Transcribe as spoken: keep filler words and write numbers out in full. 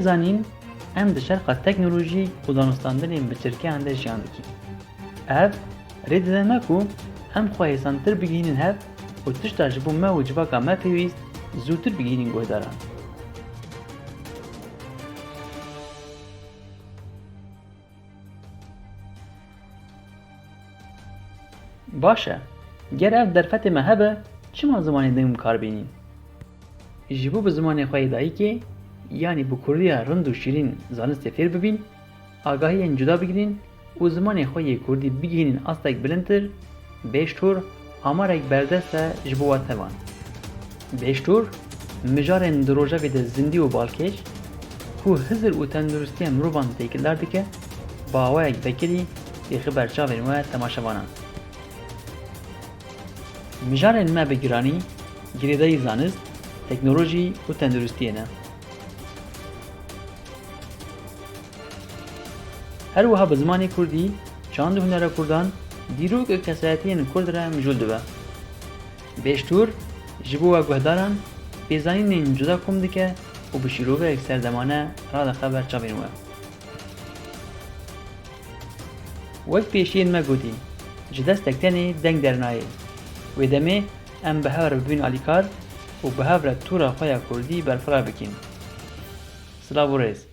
Zanîn, em di şerqa teknolojî û danûstandinên bi çirkeyan de jiyan dikîn. Ev rê dide me ku em xwe hêsantir bigihînin hev û tişta ji bo me û civaka me pêwîst zûtir bigihînin guhdaran. Baş e, ger ev derfetê me hebe, çima zimanê din bi kar bînîn? Ji bo bi zimanê xwe yê dayikê, yanî bi kurdî ya rind û şîrîn zanistê fêr bibîn, agahiyên cuda bigirîn û zimanê xwe yê kurdî bigihînin astek bilindtir, bêştor amarek berdest e ji bo we tevan. Bêştor, mijarên di rojevê de zindî û balkêş, ku hizir û tenduristiya mirovan têkildar dike, bi awayek vekirî dixî ber çavên we temaşevanan. Mijarên me bi giranî girêdayî zanist, teknolojî û tenduristiyê ne. Her wiha bi zimanê kurdî, çand û hunera kurdan, dîrok û kesayetiyên kurd re mijûl dibe. Bêştor, ji bo we guhdaran, pêzanînên cuda kom dike û bi şîroveyek serdemane radixe ber çavên we. Wek pêşiyên me gotî, ji destek tenê deng dernayê. Wê demê em bi hev re bibin alîkar û bi hev re tûra xwe ya kurdî berfireh bikin. Silav û rêz.